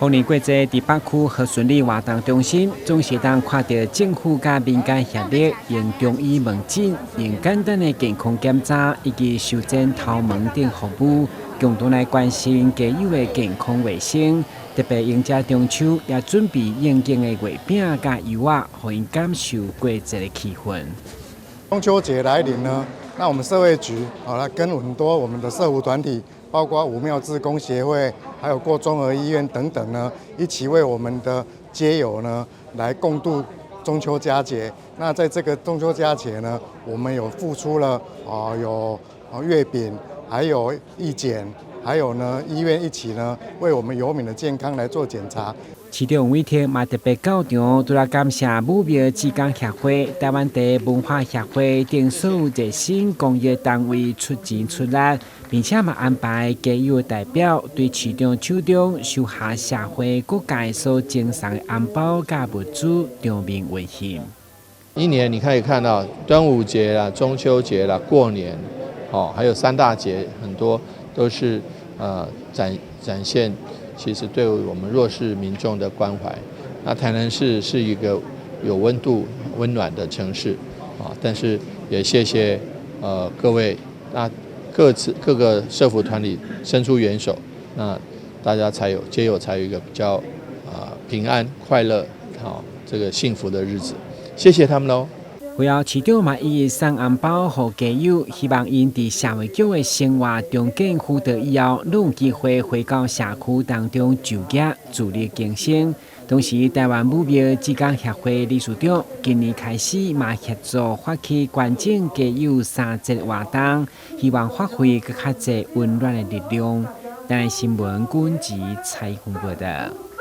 逢年過節，佇北區和順里活動中心，總是當看著政府佮民間協力，用中醫問診、用簡單的健康檢查以及修剪頭毛等服務，共同來關心街友的健康衛生。特別迎接中秋，也準備應景的月餅佮油仔，予𪜶感受過節的氣氛。中秋節來臨呢，那我們社會局好了，跟很多我們的社福團體，包括武廟志工協會，還有過綜合醫院等等呢，一起為我們的街友呢來共度中秋佳節。那在這個中秋佳節呢，我們有付出了啊，有月餅，還有義剪，還有呢醫院一起呢為我們遊民的健康來做檢查。市長委託嘛特別到場，除了感謝武廟志工協會、台灣茶文化協會等所有熱心公益單位出錢出力，並且嘛安排街友代表對市長手中收下社會各界所贈送的紅包佮物資，場面溫馨。一年你可以看到端午節啦、中秋節啦、過年，哦，還有三大節，很多都是展現。其實對我們弱勢民眾的關懷，那台南市是一個有溫度、溫暖的城市啊。但是也謝謝各位，那各自各個社福團體伸出援手，那大家才有街友才有一個比較平安、快樂、好這個幸福的日子。謝謝他們嘍。會後市長嘛一一送紅包予街友，希望𪜶佇社會局的生活重建輔導以後，攏有機會回到社區當中就業，自力更生。同時，台灣武廟志工協會理事長今年開始嘛協助發起關懷街友三節活動，希望發揮閣較濟溫暖的力量。台南新聞軍籍採訪報導。